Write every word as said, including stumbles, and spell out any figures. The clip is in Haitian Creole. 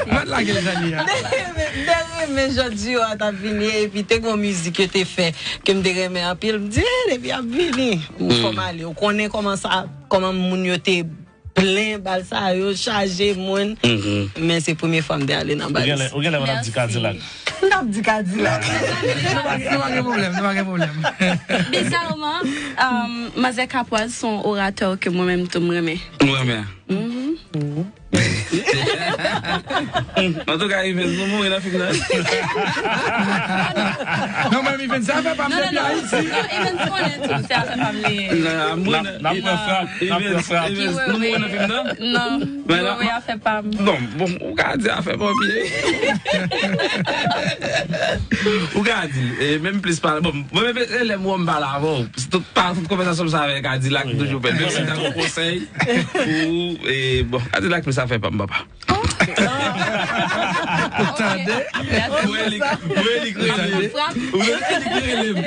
Mèt lage l jan li a. M te renmen, m te renmen jan duo a t ap vini, epi te gon mizik yo te fè ke m te renmen anpil. M di, "Eh, depi y ap vini, ou fò m ale." Ou konnen kòman sa, kòman moun yo te plen bal sa yo, chaje moun. Men se premye fwa m te ale nan bal. Ou genlè, ou genlè w t ap di Kadilak. M t ap di Kadilak. Nou pa, nou pa gen pwoblèm, nou pa gen pwoblèm. Bizarman, um, Manzè Kapwaz se yon oratè ke mwen menm tou m renmen. Mwen renmen. Antouka, Evens, nou mouri nan fim nan. Non, mwen, Evens, se afè pa m depi Ayiti. Non, Evens konnen tou, se afè pa m li ye. N ap, n ap pran frap, n ap pran frap. Evens, nou mouri nan fim nan? Non, nou mouri afè pa m. Non, bon, ou ka di afè pa m ye. Ou ka di, e, menm plis pale. Bon, mwen, menm, e, lè m wè m pale avè w, se tout, pa tout konvèsasyon m sa avè Kadilak, m toujou fè l. Menm si m ta gon konsèy pou, e, bon, Kadilak, men sa fè pa m, papa. Ou tande? Ou wè li, ou wè li k rele m. Ou wè li k rele m.